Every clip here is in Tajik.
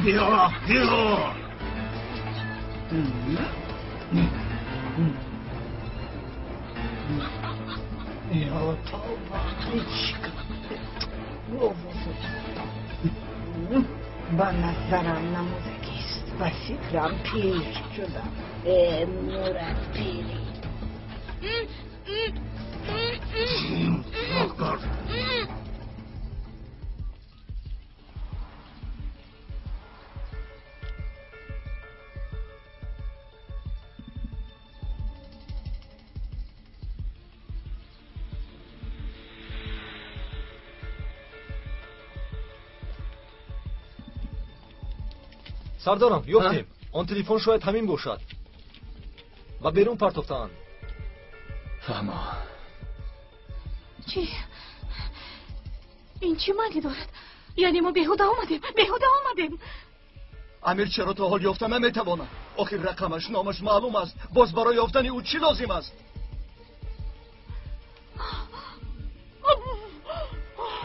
Биё, биё. Ё тавба, ба назарам намудагист, ба фикрам пир шудам. Мурад пири. Сардорам, ёфтем. Он телефон шояд ҳамин бошад. Ба берун партофтаанд. Фаҳмо. Чӣ? Ин чӣ маънӣ дорад? Яъне мо беҳуда омадем, беҳуда омадем. Амир чаро то ҳол ёфта наметавонад? Охир рақамаш, номаш маълум аст. Боз барои ёфтани ӯ чӣ лозим аст?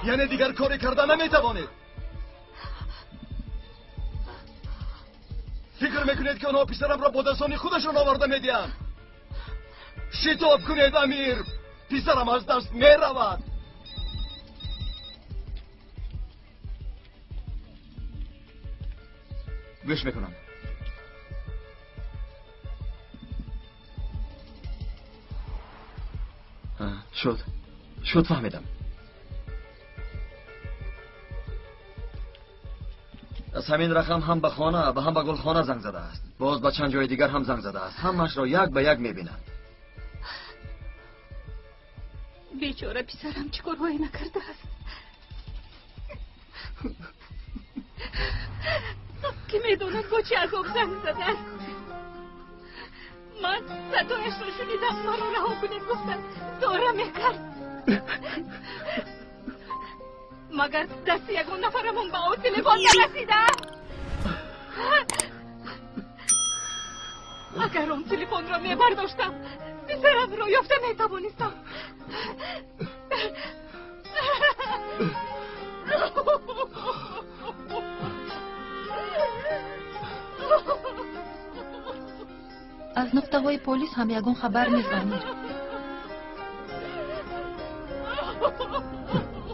Яъне дигар коре карда наметавонед. Фикр мекунед ки онҳо писарамро бо дастони худашон оварда медиҳанд? Шитоб кунед, Амир! Писарам аз даст меравад! Гӯш мекунам. Шуд. Шуд, фаҳмидам. Аз ҳамин рақам ҳам ба хона ва ҳам ба гулхона занг задааст. Боз ба чанд ҷои дигар ҳам занг задааст. Ҳамаашро як ба як мебинанд. Бечора писарам чӣ корҳое накардааст? Ки медонад бо чӣ азоб занг задааст? Ман садояшро шунидам, маро раҳо кунед гуфтам, зора мекард. Магар дасти ягон нафарамон ба он телефон нарасидааст? Агар он телефонро мебардоштам, писарамро ёфта метавонистам. Аз нуқтаҳои полис ҳам ягон хабар нест, Амир.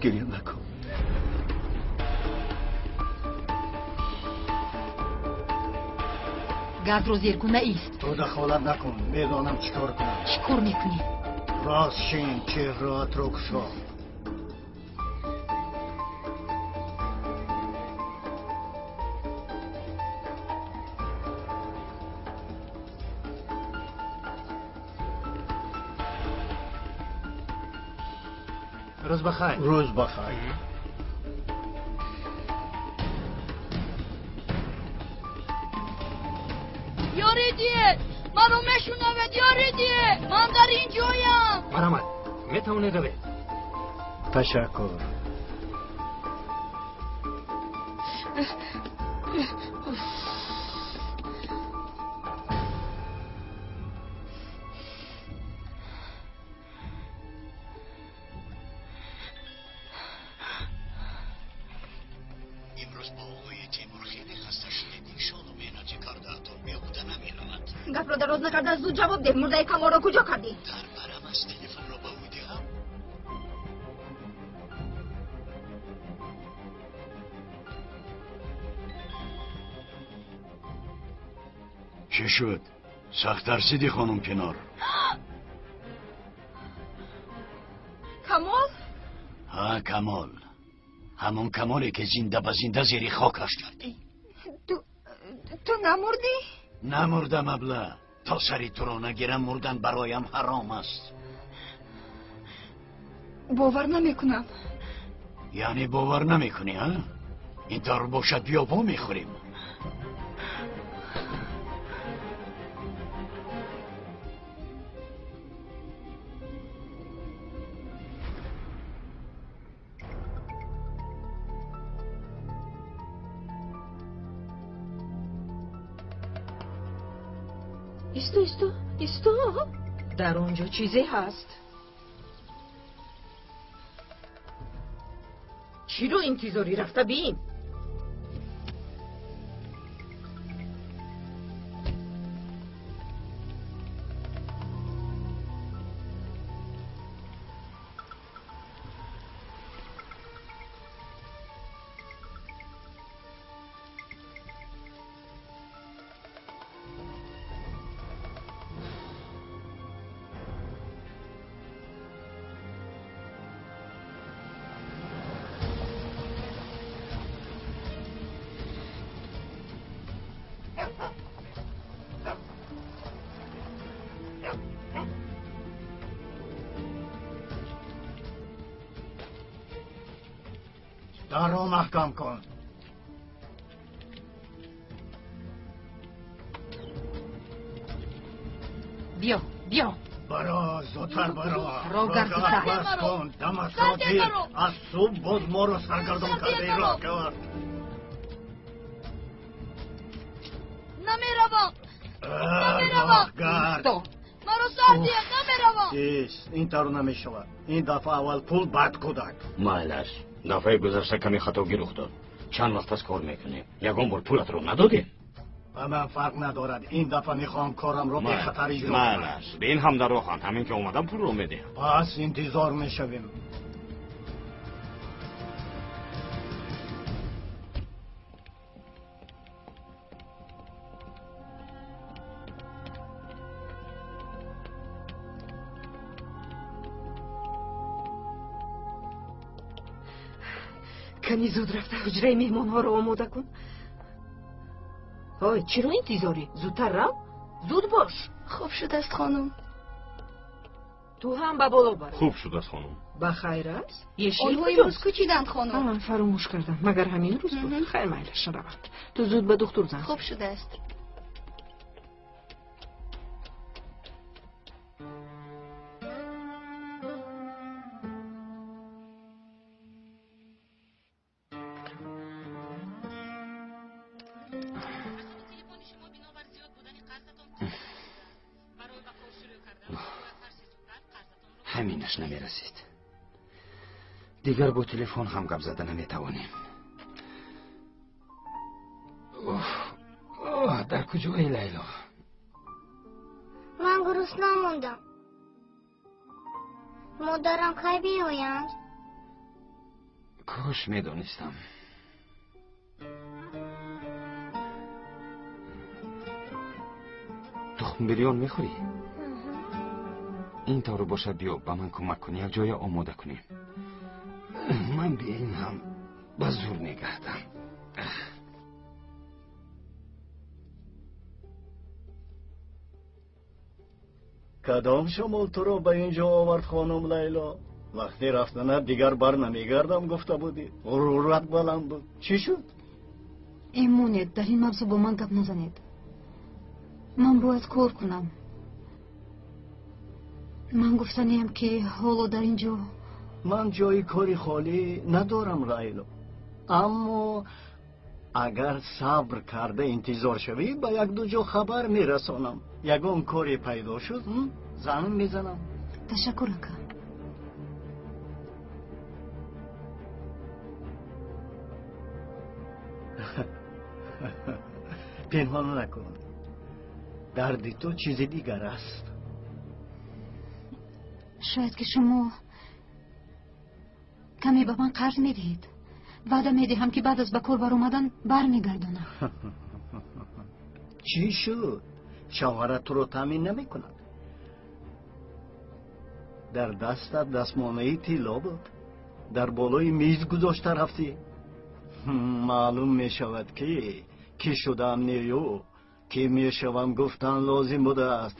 Гиря накун. Газро зергуна ист. Ту дахолат накун, медонам чӣ кор кунам. Чӣ кор мекунӣ? Рост шин, чеҳраатро кушо. Рӯз бахайр. Рӯз бахайр. Ёрӣ диҳед! Маро мешунавед, ёрӣ диҳед! Ман дар ин ҷоям. Марҳамат, метавонед равед. Ташаккур. Имрӯз бо оғои Темур хеле хаста шудед. Иншоалло меҳнати кардаатон беҳуда намеравад. Гапро дароз накарда зуд ҷавоб деҳ. Мурдаи Камолро куҷо кардӣ? Дар барам аст, телефонро ба ӯ диҳам. Чӣ шуд? Сахт тарсидӣ, хонум Кинор? Камол? Ҳа, Камол. Ҳамон Камоле ки зинда ба зинда зери хокаш кардӣ. Ту намурдӣ? Намурдам, абла. То сари туро нагирам, мурдан бароям ҳаром аст. Бовар намекунам. Яъне бовар намекунӣ, ҳа? Ин тавр бошад, биё вомехӯрем. Исто, исто, исто. Дар он ҷо чизе ҳаст. Чиро интизорӣ? Рафта бин. Дарро маҳкам кун. Биё, биё. Баро, зудтар баро. Ро гардида. Бас кун, даматро гир. Аз субҳ боз моро саргардон кардаи, роҳгард. Намеравам. Намеравам. Роҳгард. Маро сар диҳед, намеравам. Ис, ин тавр намешавад. Ин дафъа аввал пул, баъд кӯдак. Майлаш, дафъаи гузашта каме хатогӣ рух дод. Чанд вақт аст кор мекунем, ягон бор пулатро надодем. Ба ман фарқ надорад. Ин дафъа мехоҳам корамро бехатар иҷро кунам. Майлаш, ин ҳам дар роҳанд. Ҳамин ки омадам, пулро медиҳам. Пас интизор мешавем. Кани зуд рафта ҳуҷраи меҳмонҳоро омода кун. Ой, чиро интизорӣ? Зудтар рав, зуд бош. Хуб шудааст, хонум. Ту ҳам ба боло бар. Хуб шудааст, хонум. Ба хайр аст? Ешил Онҳо куҷост? имрӯз кӯчиданд, хонум. Фаромӯш кардам. Магар ҳамин рӯз буд? Хайр, майлаш, раванд. Ту зуд ба духтур занг. Хуб шудааст. Ҳаминаш намерасид. Дигар бо телефон ҳам гап зада наметавонем. Дар куҷои, Лайло? Ман гурусна мондам. Модарам кай биёянд? Кош медонистам. Тухм бирён мехӯрӣ? Ин тавр бошад, биё ба ман кӯмак кун, якҷоя омода кунем. Ман би ин ҳам ба зур мегардам. Кадом шамол туро ба ин ҷо овард, хонум Лайло? Вақте рафтанат дигар бар намегардам гуфта будӣ. Ғурурат баланд буд. Чӣ шуд? Эмонед, дар ин мавзӯъ бо ман гап назанед. Ман бояд кор кунам. Ман гуфтаниям, ки ҳоло дар ин ҷо Ман ҷои кори холӣ надорам, Лайло, аммо агар сабр карда интизор шавӣ, ба якду ҷо хабар мерасонам. Ягон коре пайдо шуд, занг мезанам. Ташаккур, ака. Пинҳон накун, дарди ту чизи дигар аст. Шояд ки шумо каме ба ман қарз медиҳед. Ваъда медиҳам, ки баъд аз ба кор баромадан бармегардонам. Чӣ шуд? Шавҳарат туро таъмин намекунад? Дар дастат дастмонаи тилло буд, дар болои миз гузошта рафтӣ. Маълум мешавад, ки кӣ шудаам нею кӣ мешавам гуфтан лозим будааст.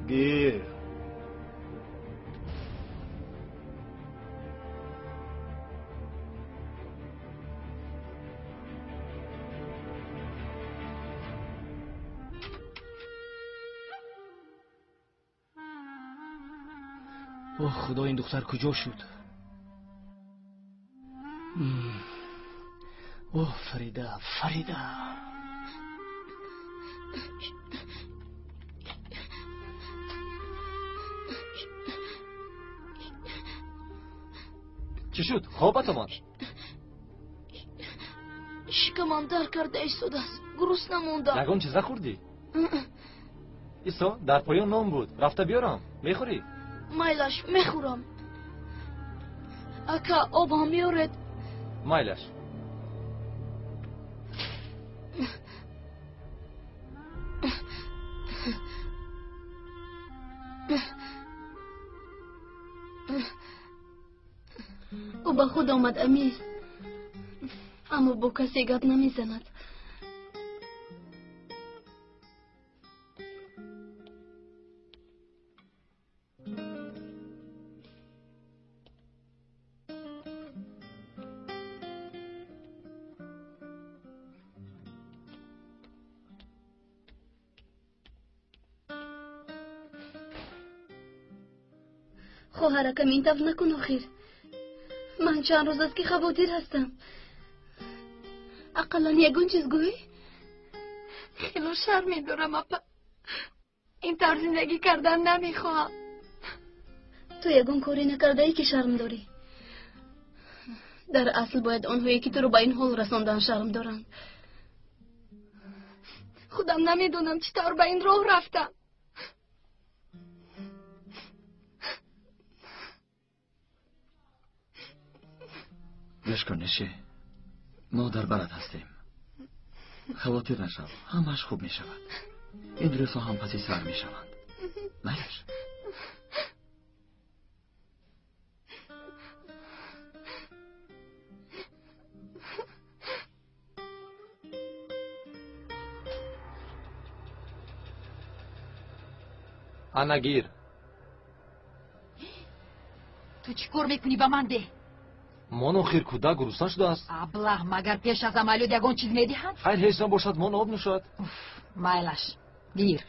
Гир. Оҳ, худо, ин духтар куҷо шуд? Оҳ, Фарида, Фарида. Чӣ шуд, хобат омад? Шикамам дар карда истодааст, гурусна мондам. Ягон чиз нахӯрдӣ? Исо, дар поён нон буд, рафта биёрам, мехӯрӣ? Майлаш, мехӯрам. Ака, об ҳам меоред. Майлаш. Ӯ ба худ омад, амир, аммо бо касе гап намезанад. Хоҳаракам, ин тавр накун охир. Ман чанд рӯз аст ки хавотир ҳастам. Ақаллан ягон чиз гӯй. Хело шарм медорам, апа. Ин тавр зиндагӣ кардан намехоҳам. Ту ягон коре накардаӣ ки шарм дорӣ. Дар асл бояд онҳое ки туро ба ин ҳол расондан шарм доранд. Худам намедонам чӣ тавр ба ин роҳ рафтам. Гӯш кун, Неши, мо дар барат ҳастем. Хавотир нашав, ҳамааш хуб мешавад. Ин рӯзҳо ҳам паси сар мешаванд. Майлаш. Ана гир. Ту чӣ кор мекунӣ ба ман деҳ? Мон охир кӯдак гурусна шудааст. Аблаҳ, магар пеш аз амалиёт ягон чиз медиҳанд? Хайр, ҳеҷ набошад, мон об нӯшад. Майлаш, гир.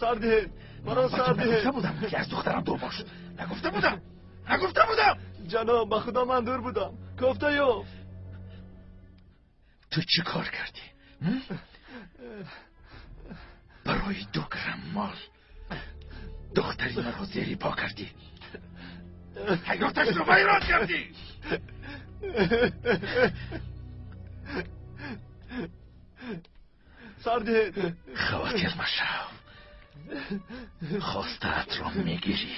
Сар диҳед, маро сар диҳед. Нагуфта будам ки аз духтарам дур бош. Нагуфта будам, нагуфта будам. Ҷаноб, ба худо ман дур будам. Кофта ёфт. Ту чӣ кор кардӣ? Барои 2 грамм мол духтари маро зери по кардӣ. Ҳаёташро вайрон кардӣ. Сар диҳед. Хавотир машав, хостаатро мегирӣ.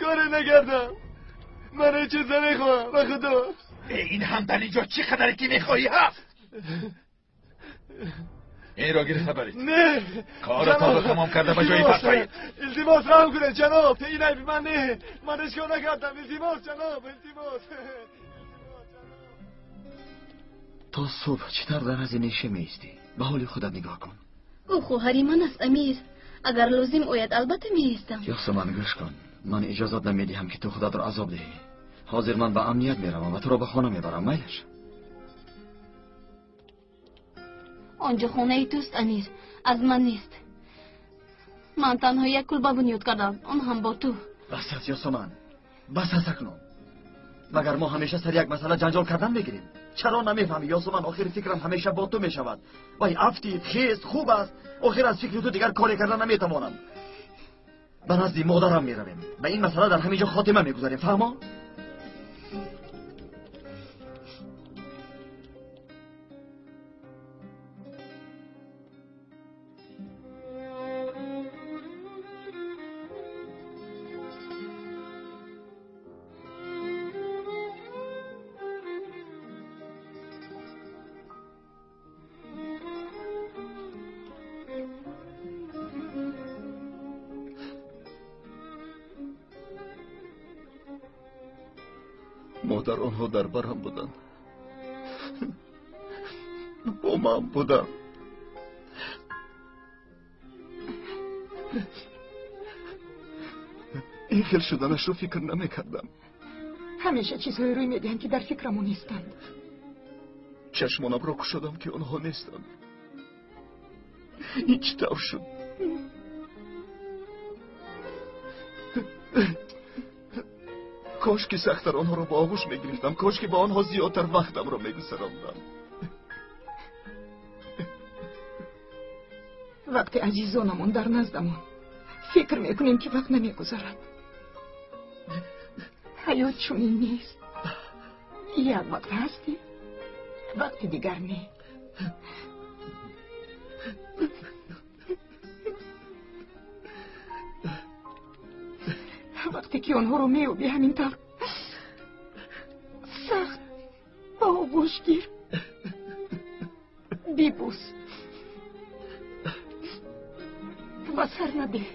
Коре накардам. Ман ҳеҷ чиз намехоҳам, ба худо. Ин ҳам дар инҷо чӣ қадаре ки мехоҳӣ ҳаст. Инро гирифта баред. Не, коратонро тамом карда ба ҷои партоед. Илтимос, раҳм кунед, ҷаноб. Ин айби ман не. Ман ҳеҷ кор накардам. Илтимос, ҷаноб, илтимос. То субҳ чӣ тавр дар назди Неши меистӣ? Ба ҳоли худат нигоҳ кун. Ӯ хоҳари ман аст, Амир. Агар лозим ояд, албатта меистам. Ёсуман, гӯш кун. Ман иҷозат намедиҳам ки ту худатро азоб диҳӣ. Ҳозир ман ба амният меравам ва туро ба хона мебарам. Майлаш? Онҷо хонаи туст, Амир, аз ман нест. Ман танҳо як кулба бунёд кардам, он ҳам бо ту. Бас аст, Ёсуман, бас аст акнун. Магар мо ҳамеша сари як масъала ҷанҷол кардан мегирем? Чаро намефаҳмӣ, Ёсуман? Охир фикрам ҳамеша бо ту мешавад. Вай афтид, хест, хуб аст. Охир аз фикри ту дигар коре кардан наметавонам. Ба назди модарам меравем. Ба ин масъала дар ҳамин ҷо хотима мегузарем. Фаҳмо? Модар, онҳо дар барам буданд, бо ман буданд. Ин хел шуданашро фикр намекардам. Ҳамеша чизҳое рӯй медиҳанд ки дар фикрамон нестанд. Чашмонамро кушодам ки онҳо нестанд. Ин чӣ тавр шуд? Кош ки сахттар онҳоро ба оғӯш мегирифтам, кош ки ба онҳо зиёдтар вақтамро мегузарондам. Вақти азизонамон дар наздамон фикр мекунем ки вақт намегузарад. Ҳаёт чунин нест. Як вақт ҳастӣ, вақти дигар не. Вақте ки онҳоро меёбӣ, ҳамин тавр сахт ба оғӯш гир, бибӯс ва сар надеҳ.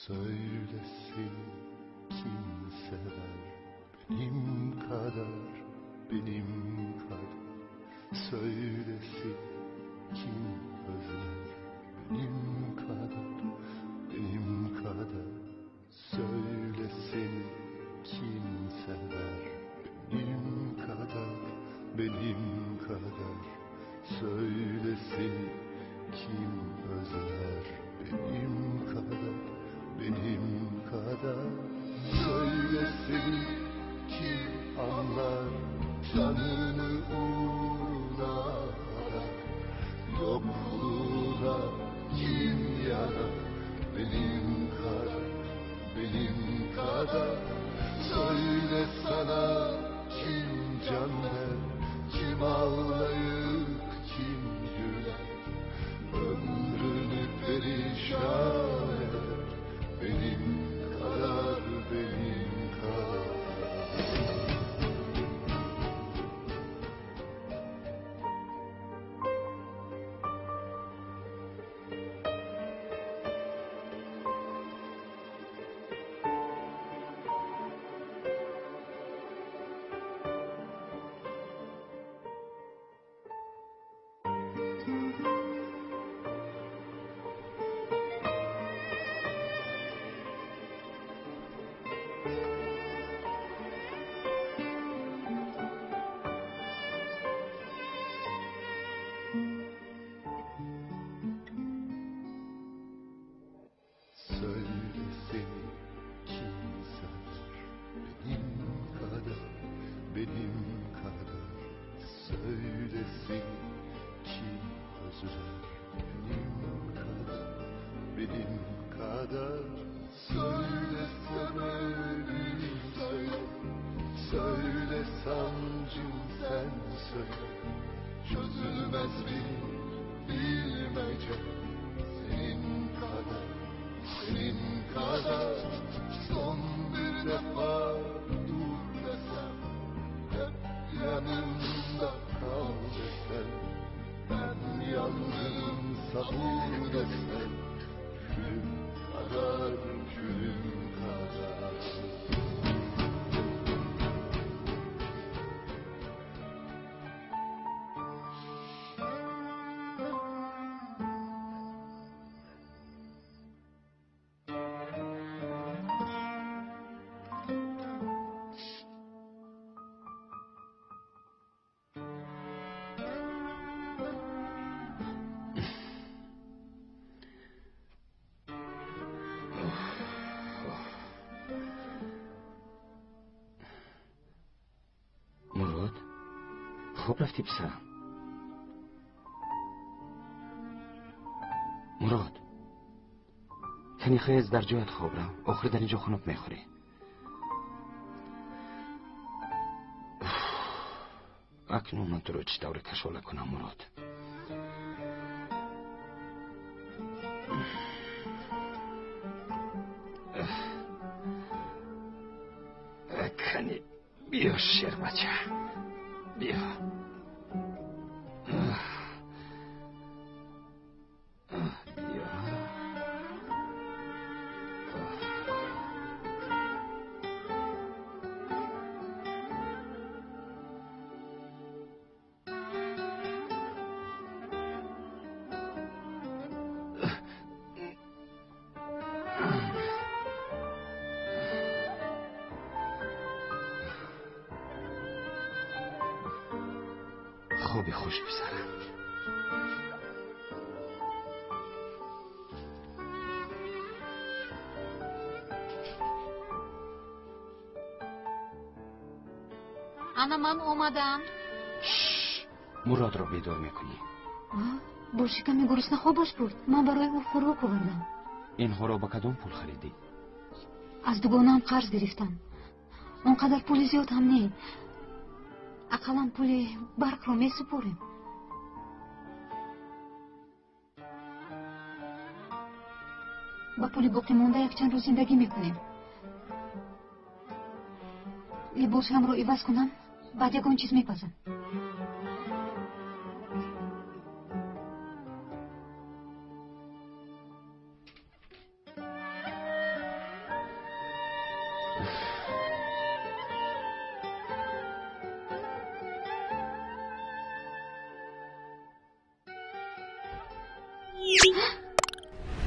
Söylesin kim sever benim kadar, benim kadar. Söylesin kim özler benim kadar, benim kadar. Söylesin kim sever benim kadar, benim kadar. Söylesin kim özler benim kadar, benim kadar. Söylesin kim anlar canını uğruna adar, yokluğuna kim yanar benim kadar, benim kadar. Söyle sana kim can der, kim ağlayıp kim güler, ömrünü perişan eder benim kadar, benim kadar. Söylesin kim sever benim kadar, benim kadar. Söylesin kim özler benim kadar, benim kadar. Söyle severim söyle, söyle sancım sen söyle. Çözülmez bir bilmece senin kadar, senin kadar. Son bir defa dur desem, hep yanımda kal desem, ben yandım sabur desem, külüm kadar, külüm kadar. Хоб рафтӣ писарам? Мурод, кани хез, дар ҷоят хоб рав, охир дар ин ҷо хунук мехӯрӣ. Акнун ман туро чӣ тавре кашола кунам, Мурод? Кани биё, шербача, биё. Хоби хуш, писарам. Ана ман омадам. Муродро бедор мекунӣ. Бо шиками гурусна хобаш бурд. Ман барои ӯ хӯрок овардам. Инҳоро ба кадом пул харидӣ? Аз дугонаам қарз гирифтам. Он қадар пули зиёд ҳам не. Ақаллан пули барқро месупорем. Ба пули боқимонда якчанд рӯз зиндагӣ мекунем. Либосҳамро иваз кунам, баъд ягон чиз мепазам.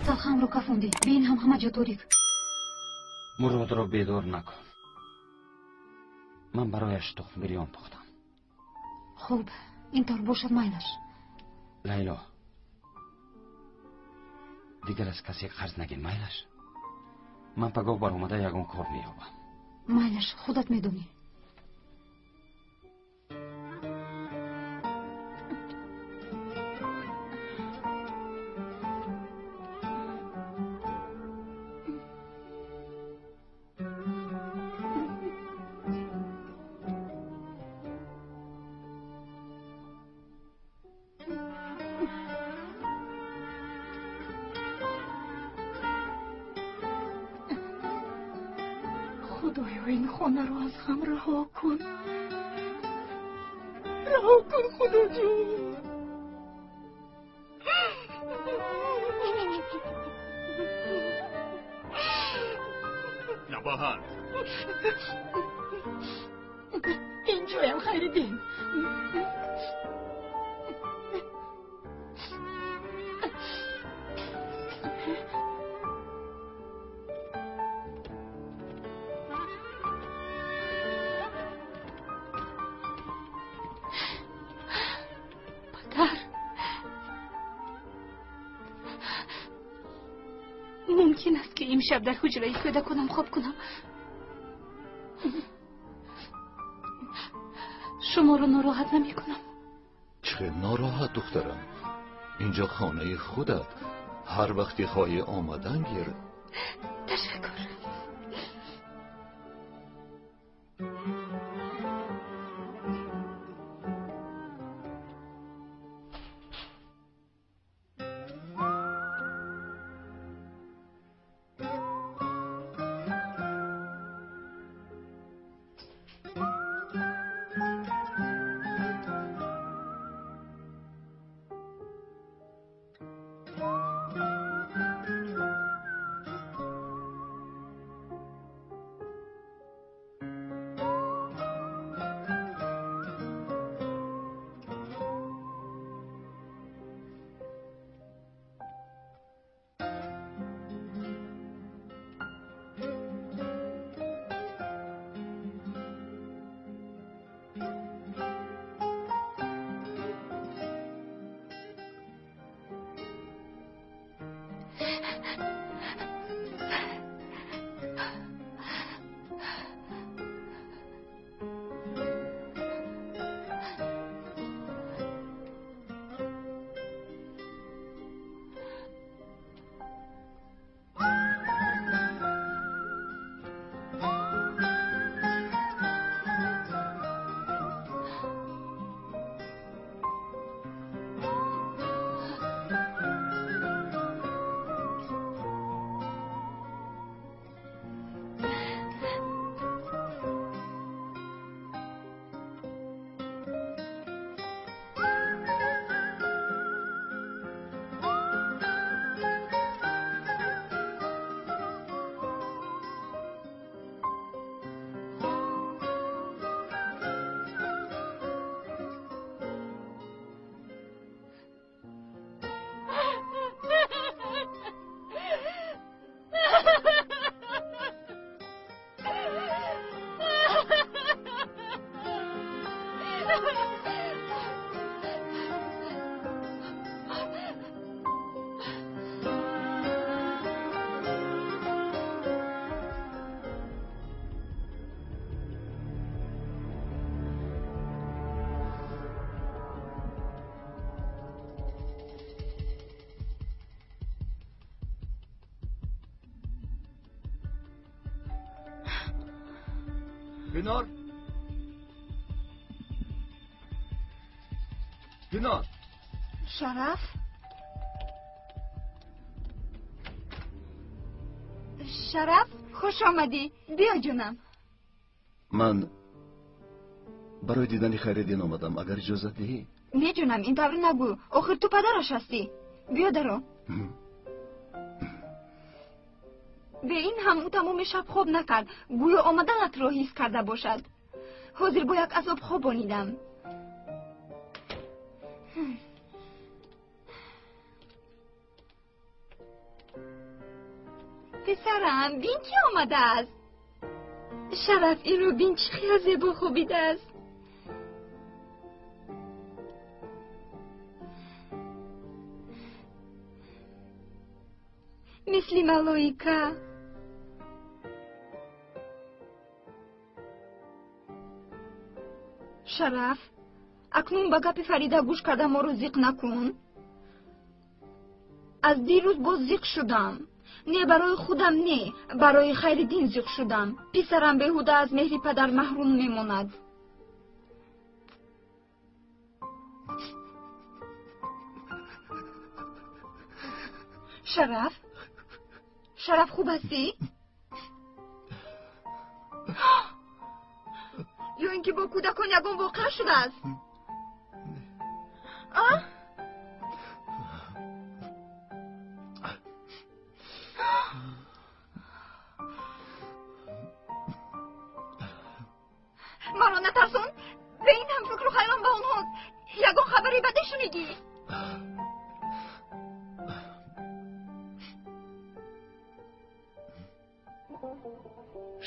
Талхамро кафондӣ, бин ҳам ҳама ҷо торик. Муродро бедор накун. Ман барояш тухм бирён пухтам. Хуб, ин тавр бошад, майлаш. Лайло, дигар аз касе қарз нагир, майлаш. Ман пагоҳ баромада ягон кор меёбам. Майлаш, худат медонӣ. Худоё, ин хонаро аз ғам раҳо кун, раҳо кун, Худоҷон. Набаҳат, инҷоям, Хайриддин. Падар, мумкин аст ки имшаб дар ҳуҷраи кӯдаконам хоб кунам. Шуморо нороҳат намекунам. Чӣ нороҳат, духтарам? Инҷо хонаи худат, ҳар вақте хоҳӣ омадан гир. Ташаккур. Гүнор, Гүнор. Шараф, Шараф, хуш омадӣ. Биё, ҷонам. Ман барои дидани Хайриддин омадам, агар иҷозат диҳӣ. Не, ҷонам, ин тавр нагӯ. Охир ту падараш ҳастӣ. Биё, даро. Бе ин ҳам ӯ тамоми шаб хоб накард, гӯё омаданатро ҳис карда бошад. Ҳозир бо як азоб хобонидам. Писарам, бин ки омадааст. Шараф, инро бин, чӣ хел зебо хобидааст. Мисли малоика. Шараф, акнун ба гапи Фарида гӯш карда моро зиқ накун. Аз дирӯз боз зиқ шудам. Не барои худам, не, барои Хайриддин зиқ шудам. Писарам беҳуда аз меҳри падар маҳрум мемонад. Шараф, Шараф, хуб ҳастӣ? Ё ин ки бо кӯдакон ягон воқеа шудааст? А? Маро натарсон. Бе ин ҳам фикру хаёлам ба онҳост. Ягон хабари баде шунидӣ?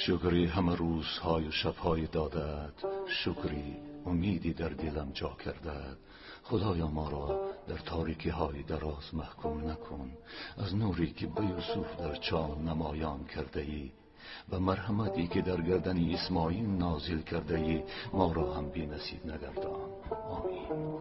شکری همه روزهای و شبهای دادت، شکری امیدی در دلم جا کردد. خدایا ما را در تاریکی های دراز محکوم نکن. از نوری که به یوسف در چاه نمایان کرده ای و مرحمتی که در گردن اسماعیل نازل کرده ای، ما را هم بی نصیب نگردان. آمین.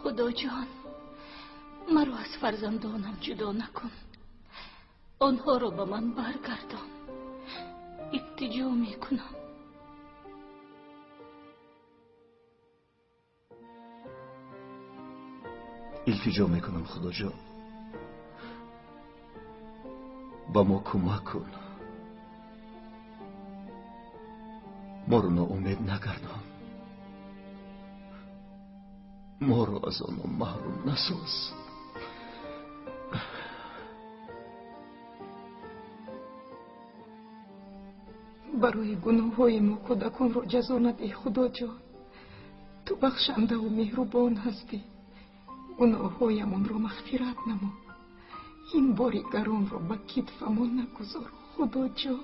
Худоҷон, маро аз фарзандонам ҷудо накун. Онҳоро ба ман баргардон. Илтиҷо мекунам. Илтиҷо мекунам, Худоҷон, ба мо кӯмак кун. Моро ноумед нагардон. Моро аз онҳо маҳрум насоз. Барои гуноҳҳои мо кӯдаконро ҷазо надеҳ, Худоҷон. Ту бахшандаву меҳрубон ҳастӣ. Гуноҳҳоямонро мағфират намо. Ин бори гаронро ба китфамон нагузор, Худоҷон.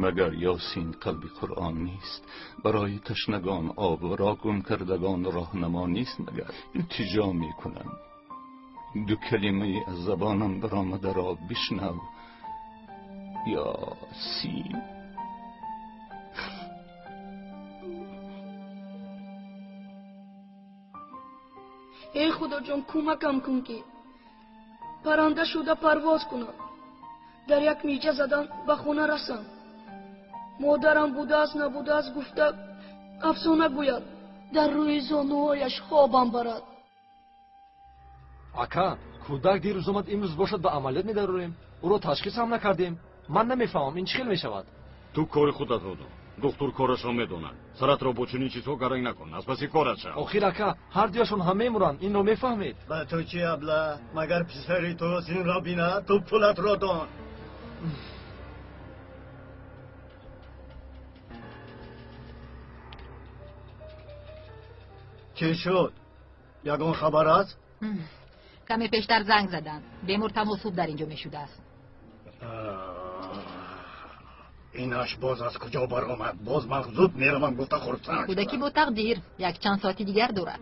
مگر یاسین قلب قرآن نیست؟ برای تشنگان آب و را گم کردگان راهنما نیست مگر؟ التجا میکنم، دو کلمه از زبانم برآمده را بشنو. یاسین. Эй Худоҷон, кӯмакам кун ки парранда шуда парвоз кунам, дар як миҷа задан ба хона расам. Модарам будааст набудааст гуфта афсона гӯяд, дар рӯи зонуҳояш хобам барад. Ака, кӯдак дирӯз омад, имрӯз бошад ба амалиёт медарорем. Ӯро ташхис ҳам накардем. Ман намефаҳмам, ин чӣ хел мешавад? Ту кори худатро дон. Духтур корашро медонад. Саратро бо чунин чизҳо гаранг накун. Аз паси корат шав. Охир ака, ҳар дуяшон ҳам мемуранд, инро мефаҳмед. Ба ту чӣ, абла? Магар писари туст инро бинад? Ту пулатро дон. Чӣ шуд? Ягон хабар аст? Каме пештар занг заданд. Бемор танҳо субҳ дар инҷо мешудааст. Инаш боз аз куҷо баромад? Боз ман зуд меравам гуфта хурсанд. Кӯдаки бо тақдир якчанд соати дигар дорад.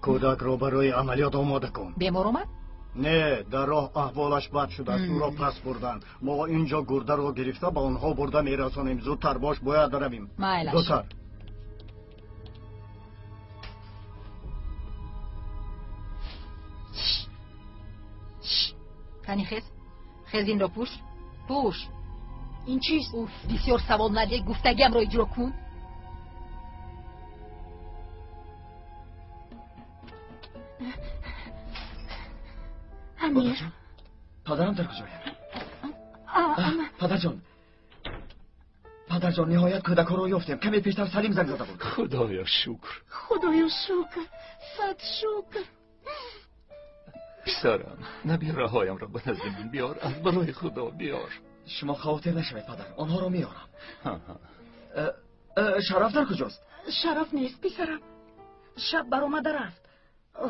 Кӯдакро барои амалиёт омода кун. Бемор омад? Не, дар роҳ аҳволаш бад шудааст, ӯро пас бурданд. Мо инҷо гурдаро гирифта ба онҳо бурда мерасонем. Зудтар бош, бояд равем. Майлаш. Зудтар. Кани хез, хез, инро пӯш, пӯш. Ин чист? Уф, бисёр савол надеҳ, гуфтагиамро иҷро кун. Амир, падарам дар куҷояд? Падарҷон, падарҷон, ниҳоят кӯдакҳоро ёфтем. Каме пештар Салим занг зада буд. Худоё шукр, худоё шукр, сад шукр. Писарам, набираҳоямро ба назди ман биёр, аз барои худо биёр. Шумо хавотир нашавед, падар, онҳоро меорам. Шараф дар куҷост? Шараф нест, писарам. Шаб баромада рафт,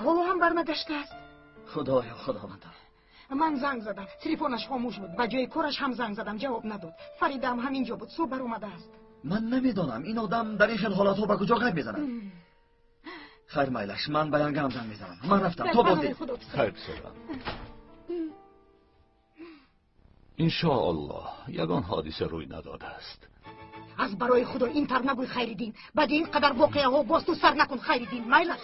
ҳоло ҳам барнагаштааст. Худоё, худованда. Ман занг задам, телефонаш хомӯш буд. Ба ҷои кораш ҳам занг задам, ҷавоб надод. Фаридаам ҳамин ҷо буд, субҳ баромадааст. Ман намедонам ин одам дар ин хел ҳолатҳо ба куҷо ғайб мезанад. Хайр, майлаш, ман ба янгаам занг мезанам. Ман рафтам, то боздид. Хайр, писарам. Иншоаллоҳ ягон ҳодиса рӯй надодааст. Аз барои худо ин тар нагӯй, Хайриддин. Баъди ин қадар воқеаҳо боз ту сар накун, Хайриддин. Майлаш.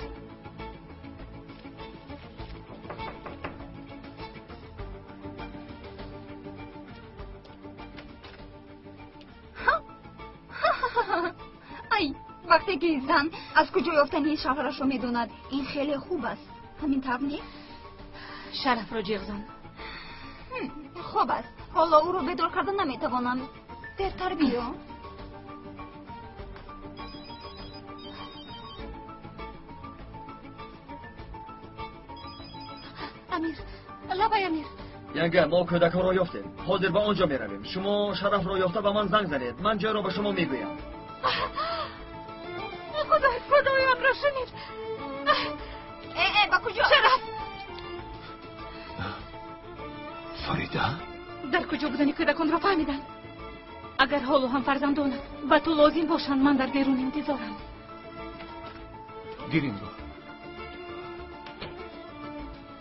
Ай, вақте ки зан аз куҷо ёфтани шавҳарашро медонад, ин хеле хуб аст. Ҳамин тавр не? Шарафро ҷиғ зан. Хуб аст. Ҳоло ӯро бедор карда наметавонам. Дертар биё. Амир, лабай Амир. Янга, мо кӯдакҳоро ёфтем. Ҳозир ба он ҷо меравем. Шумо Шарафро ёфта ба ман занг занед. Ман ҷойро ба шумо мегӯям. Худой, худоямро шунид. Э, ба куҷо? Шараф! Фарида? Дар куҷо будани кӯдаконро фаҳмидам. Агар ҳоло ҳам фарзандонат ба ту лозим бошанд, ман дар берун интизорам. Гир инро.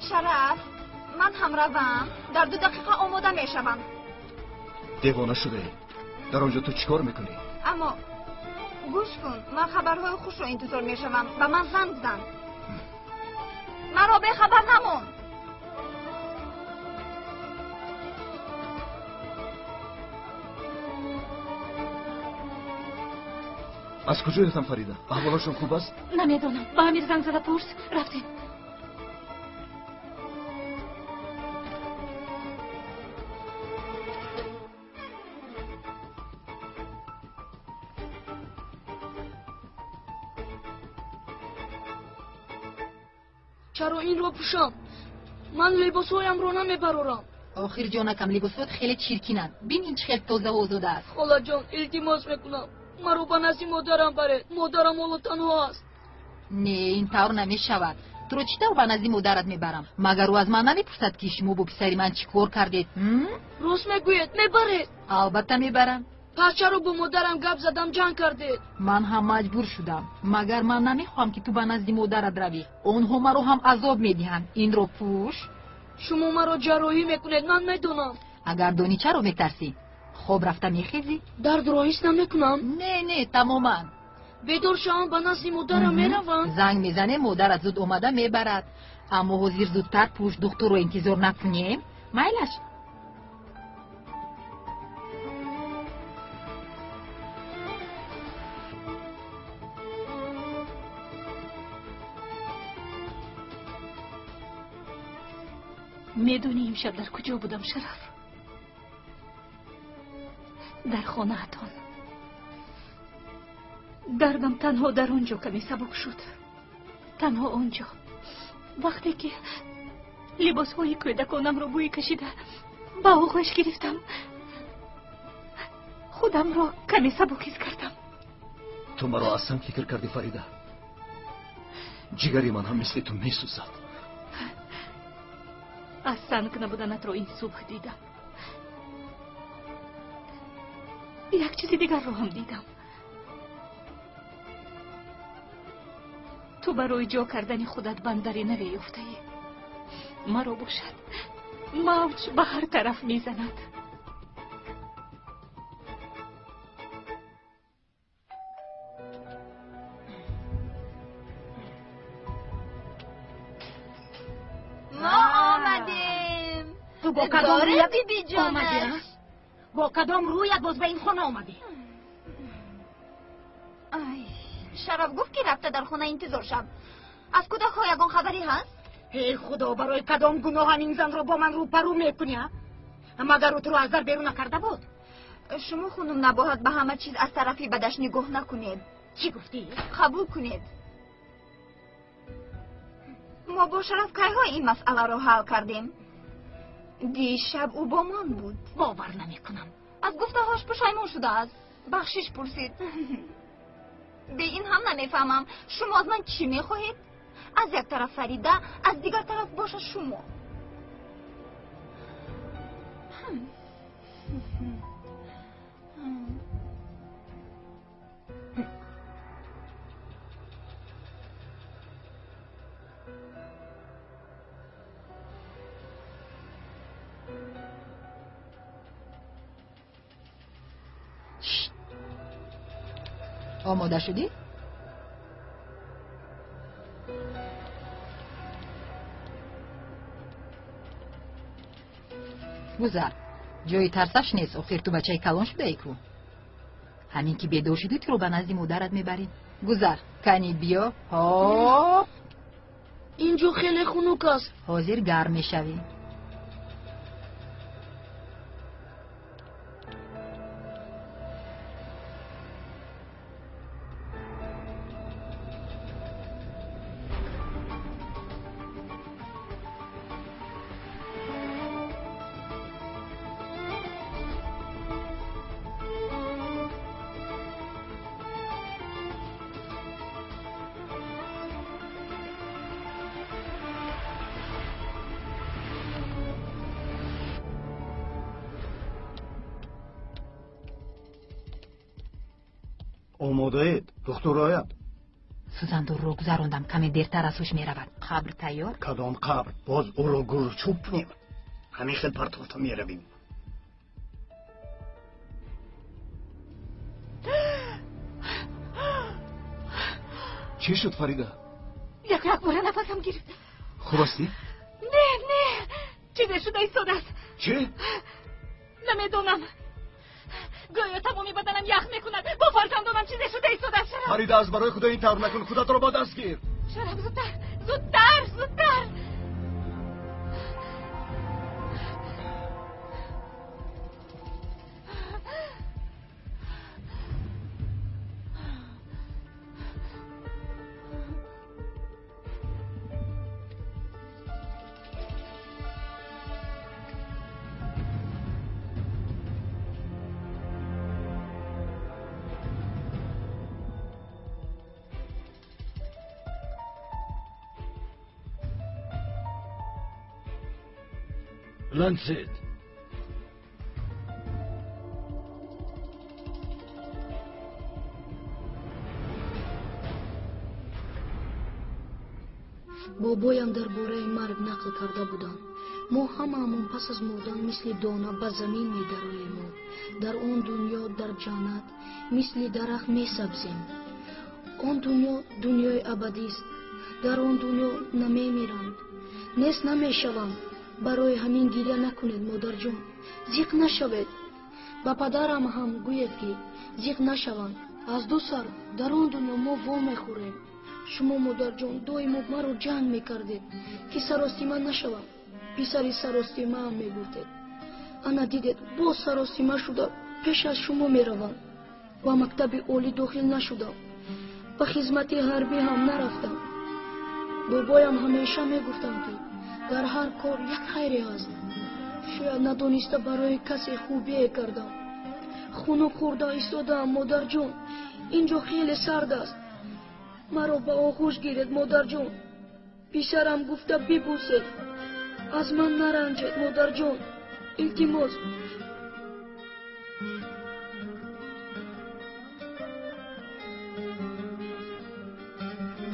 Шараф, ман ҳам равам. Дар 2 дақиқа омода мешавам. Девона шудаӣ. Дар он ҷо ту чӣ кор мекунӣ? Аммо гӯш кун, ман хабарҳои хушро интизор мешавам. Ба ман занг зан. Маро бехабар намон. Аз куҷо ёфтам Фарида? Аҳволашон хуб аст? Намедонам. Ба Амир занг зада пурс. Рафтем. Чаро инро пӯшам? Ман либосҳоямро намебарорам. Охир ҷонакам, либосҳоят хеле чиркинанд. Бин, ин чӣ хел тозаву озода аст. Холаҷон, илтимос мекунам, маро ба назди модарам баред. Модарам ҳоло танҳо аст. Не, ин тавр намешавад. Туро чӣ тавр ба назди модарат мебарам? Магар ӯ аз ман намепурсад, ки шумо бо писари ман чӣ кор кардед? Рост мегӯед, мебаред? Албатта мебарам. Пас чаро бо модарам гап задам ҷанг кардед? Ман ҳам маҷбур шудам. Магар ман намехоҳам, ки ту ба назди модарат равӣ. Онҳо маро ҳам азоб медиҳанд. Инро пӯш. Шумо маро ҷарроҳӣ мекунед, ман медонам. Агар донӣ, чаро метарсӣ? Хоб рафта мехезӣ? Дардро ҳис намекунам. Не, не, тамоман. Бедор шавам, ба назди модарам меравам. Занг мезанем, модарат зуд омада мебарад. Аммо ҳозир зудтар пӯш, духтурро интизор накунем. Майлаш? Медонӣ имшаб дар куҷо будам, Шараф? Дар хонаатон. Дардам танҳо дар он ҷо каме сабук шуд. Танҳо он ҷо. Вақте ки либосҳои кӯдаконамро бӯй кашида ба оғӯш гирифтам, худамро каме сабук ҳис кардам. Ту маро аз санг фикр кардӣ, Фарида. Ҷигари ман ҳам мисли ту месӯзад. Аз санг набуданатро ин субҳ дидам. Як чизи дигарро ҳам дидам. Ту барои ҷо кардани худат бандаре навеёфтаӣ. Маро бошад мавҷ ба ҳар тараф мезанад. Мо омадем. Ту бо кадом Доред, рӯят бибиҷонаш? омадӣ, а? Бо кадом рӯят боз ба ин хона омадӣ? Ай, Шараф гуфт, ки рафта дар хона интизор шав. Аз кӯдакҳо ягон хабаре ҳаст? Эй худо, барои кадом гуноҳам ин занро бо ман рӯпарӯ мекунӣ, а? Магар ӯ туро аз дар берун накарда буд? Шумо, хунум, набояд ба ҳама чиз аз тарафи бадаш нигоҳ накунед. Чӣ гуфтӣ? Қабул кунед. Мо бо Шараф кайҳо ин масъаларо ҳал кардем. Дишаб ӯ бо ман буд. Бовар намекунам. Аз гуфтаҳош пушаймон шудааст. Бахшиш пурсид. Бе ин ҳам намефаҳмам, шумо аз ман чӣ мехоҳед? Аз як тараф Фарида, аз дигар тараф боша шумо. Омода шудӣ? Гузар, ҷои тарсаш нест. Охир ту бачаи калон шудаӣ ку. Ҳамин ки бедор шудӣ, туро ба назди модарат мебарем. Гузар, кани биё. Ҳоп. Инҷо хеле хунук аст. Ҳозир гарм мешавӣ. Омодаед, духтур ояд. Сӯзандорро гузарондам, каме дертар аз ҳуш меравад. Қабр тайёр? Кадом қабр? Боз ӯро гурчӯб кунем? Ҳамин хел партофта меравем. Чӣ шуд, Фарида? Як якбора нафасам гирифт. Хуб ҳастӣ? Не, не, чизе шуда истодааст. Чӣ? Намедонам, гӯё тамоми баданам ях мекунад. Бо фарзандонам чизе шуда истодааст, Шараф. Фарида, аз барои худо ин тавр накун, худатро ба даст гир. Шараф, зудтар, зудтар, зудтар. Лансет. Бобоям дар бораи марг нақл карда буданд. Мо ҳамаамон пас аз мурдан мисли дона ба замин медароему дар он дунё, дар ҷаннат, мисли дарахт месабзем. Он дунё дунёи абадист. Дар он дунё намемиранд, нест намешаванд. Барои ҳамин гиря накунед, модарҷон, зиқ нашавед. Ба падарам ҳам гӯед, ки зиқ нашаванд. Аз ду сар дар он дунё мо вомехӯрем. Шумо, модарҷон, доимо маро ҷанг мекардед, ки саростима нашавам. Писари саростимаам мегуфтед. Ана дидед, боз саростима шуда пеш аз шумо меравам. Ба мактаби олӣ дохил нашудам, ба хизмати ҳарбӣ ҳам нарафтам. Бобоям ҳамеша мегуфтанд, ки дар ҳар кор як хайре ҳаст. Шояд надониста барои касе хубие кардам. Хунук хӯрда истодаам, модарҷон. Инҷо хеле сард аст. Маро ба оғӯш гиред, модарҷон. Писарам гуфта бибӯсед. Аз ман наранҷед, модарҷон, илтимос.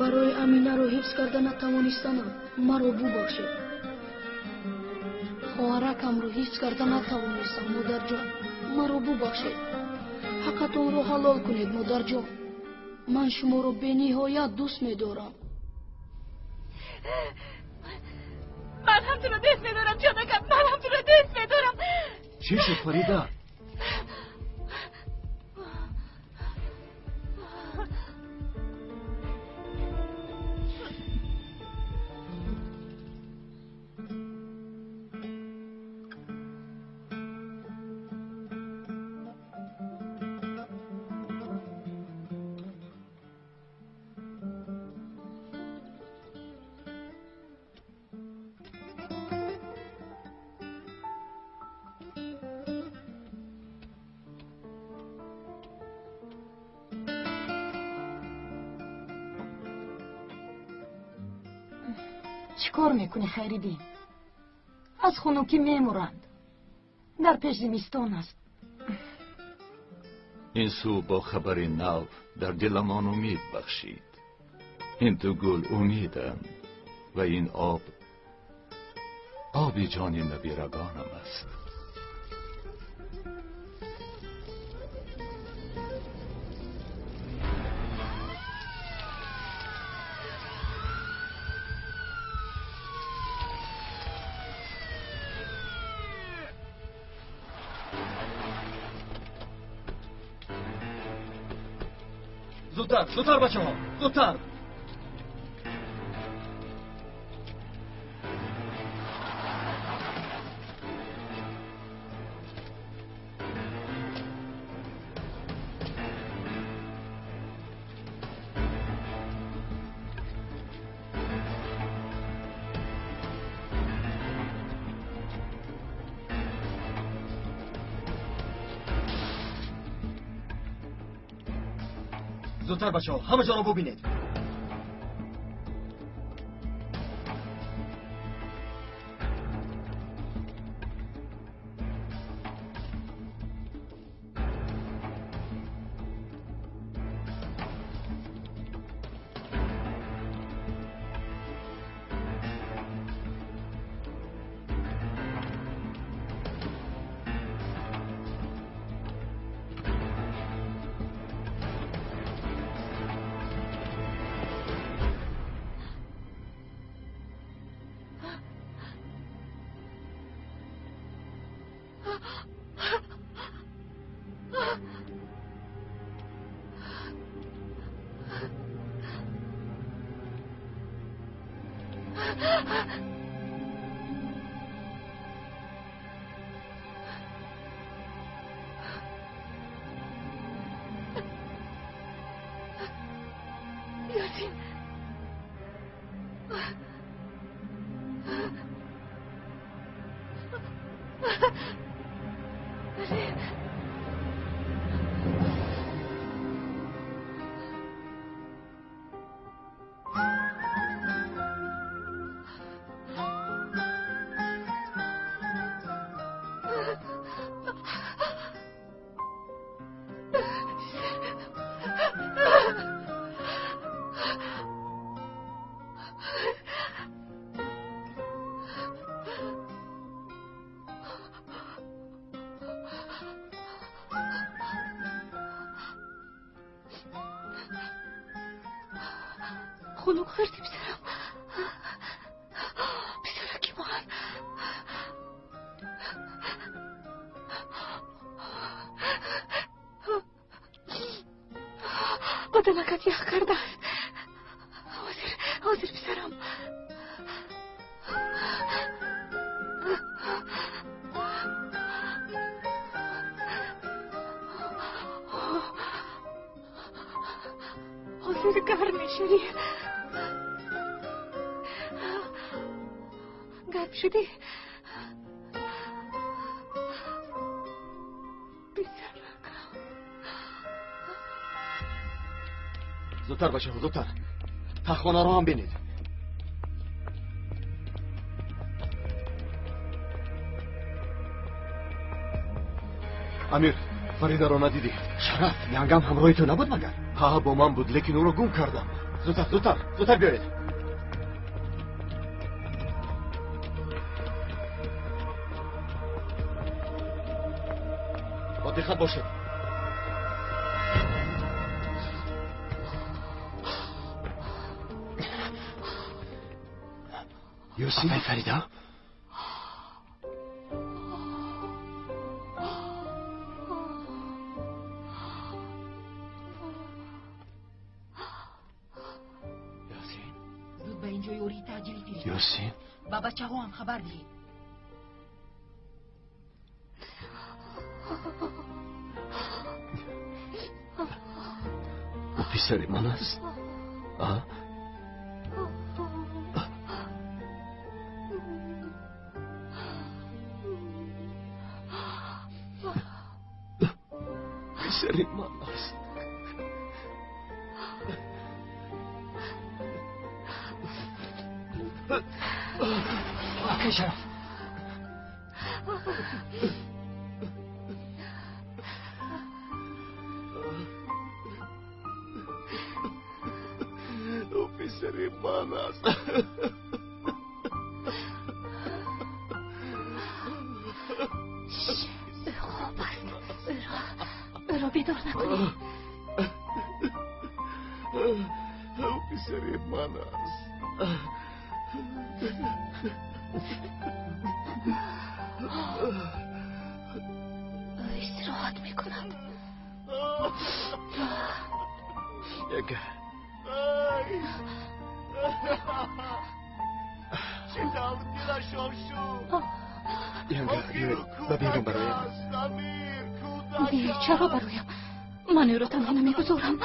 Барои Аминаро ҳифз карда натавонистанам маро бубахшед. Хоҳаракамро ҳифз карда натавонистам, модарҷон, маро бубахшед. Ҳаққатонро ҳалол кунед, модарҷон. Ман шуморо бениҳоят дӯст медорам. Ман ҳам туро дӯст медорам, ҷонакам, ман ҳам туро дӯст медорам. Чӣ шуд, Фарида? Чӣ кор мекунӣ, Хайриддин? Аз хунукӣ мемуранд. Дар пеш зимистон аст. Ин сӯ бо хабари нав дар диламон умид бахшид. Ин ду гул умиданд ва ин об оби ҷони набирагонам аст. Зудтар, зудтар, бачаҳо, зудтар! Зудтар, бачаҳо, ҳама ҷоро бубинед. Ёсин. Хунук хӯрди, писарам, писараки ман. Баданакат ях кардааст. Ҳозир, ҳозир, писарам. Ҳозир гарм мешавӣ. Гарм шудӣ? Писаракам. Зудтар, бачаҳо, зудтар. Таххонаро ҳам бинед. Амир, Фаридаро надидӣ? Шараф, янгам ҳамроҳи ту набуд магар? Ҳа, бо ман буд, лекин ӯро гум кардам. Зудтар, зудтар, зудтар биёед. Бо диққат бошед. Ёсин, апай Фарида? Зуд ба ин ҷо ёрии таъҷилӣ фиристод. Ёсин, ба бачаҳоам хабар диҳед. Ӯ писари ман аст? А? Писари ман аст. Акай Шараф. Ӯ писари ман аст. Ӯ хоб аст. Ӯро бедор накунед. Ӯ писари ман аст. Ӯ истироҳат мекунад. Яга. Чӣ тавр дилашон шуд? Янга, биёед ба берун бароям. Амир, кӯдак. Не, чаро бароям? Ман ӯро танҳо намегузорам.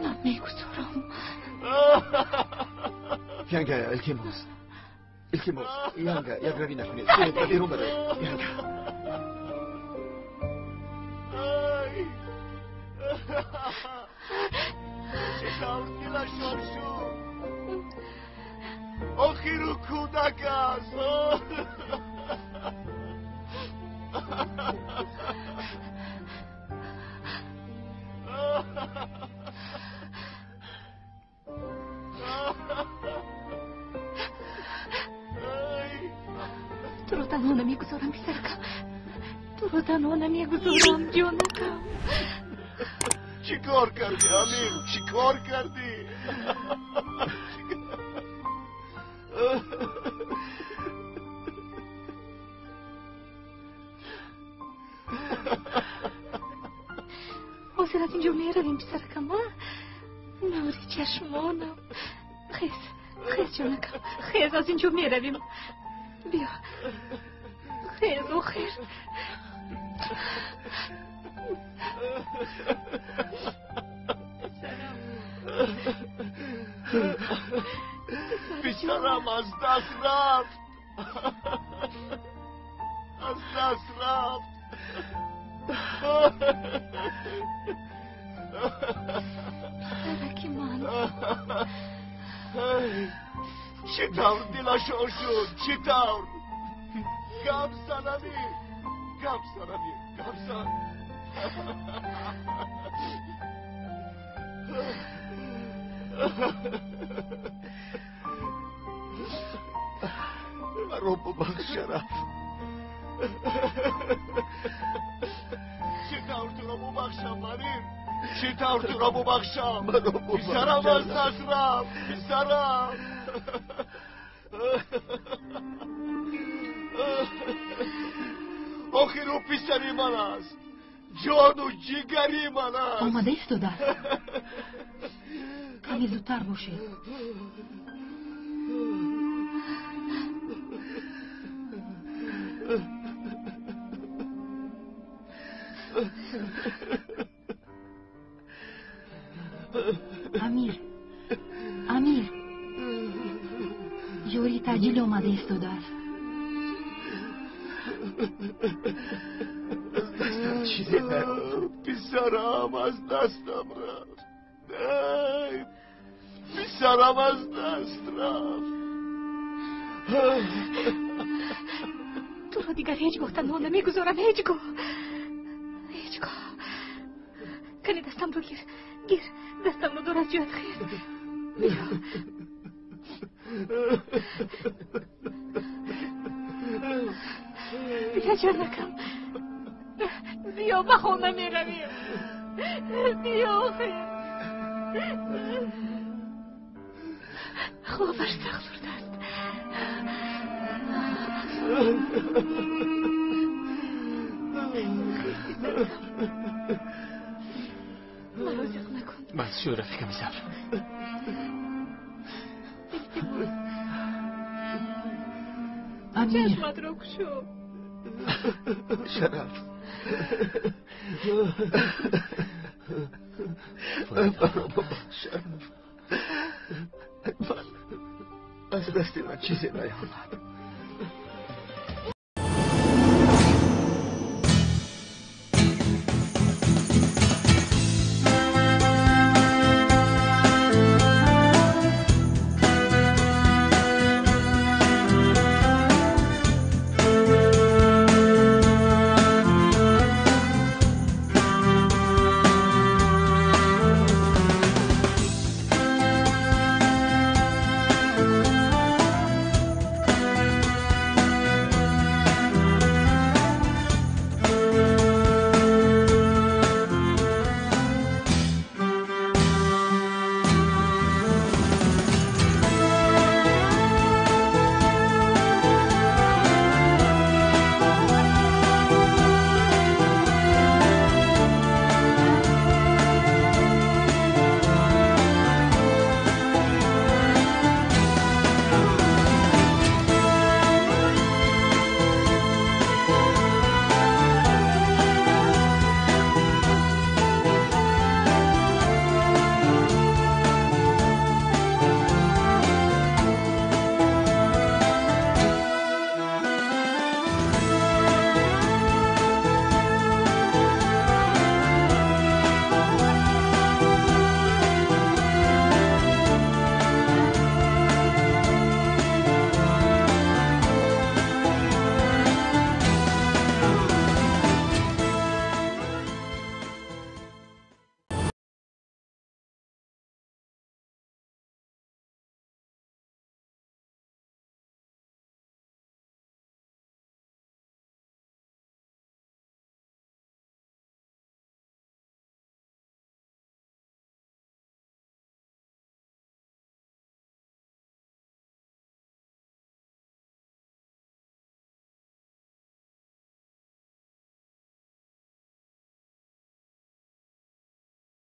Намегузорам. Янга, илтимос. Илтимос, Янга, якравӣ накунед. Биёед ба берун бароем. Янга. Чӣ тавр дилашон шуд? Охир ӯ кӯдак аст. Туро танҳо намегузорам, писаракам. Туро танҳо намегузорам, ҷонакам. Чӣ кор кардӣ, Амир? Чӣ кор кардӣ? Ҳозир аз ин ҷо меравем, писаракам, а? Нури чашмонам. Хез, хез, ҷонакам, хез, аз ин ҷо меравем. Биё. Хез, охир. Писарам аз даст рафт. Аз даст рафт. Писараки ман. Чӣ тавр дилашон шуд? Чӣ тавр? Гап зан, Амир. Гап зан, Амир. Гап зан. Маро бубахш, Шараф. Чӣ тавр туро бубахшам, Амир? Чӣ тавр туро бубахшам? Писарам аз даст рафт. Писарам. Охир ӯ писари ман аст. Ҷону ҷигари ман аст. Омада истодааст. Каме зудтар бошед. Амир, Амир, ёрии таъҷил омада истодааст. Аз дастам чизе нарафт. Писарам аз дастам рафт. Ай, писарам аз даст рафт. Туро дигар ҳеҷ гоҳ танҳо намегузорам, ҳеҷ гоҳ. Ҳеҷ гоҳ. Кани дастамро гир. Гир, дастамро дур аз ҷоят хез. Биё. Биё ҷонакам. Биё ба хона меравем. Биё охир. Хобаш сахт бурдааст. Маро зиқ накун. Бас шуд, рафиқами сабр. Илтимос. Чашматро кушо. Шараф. Маро бубахш, Шараф. Аз дасти ман чизе наёмад.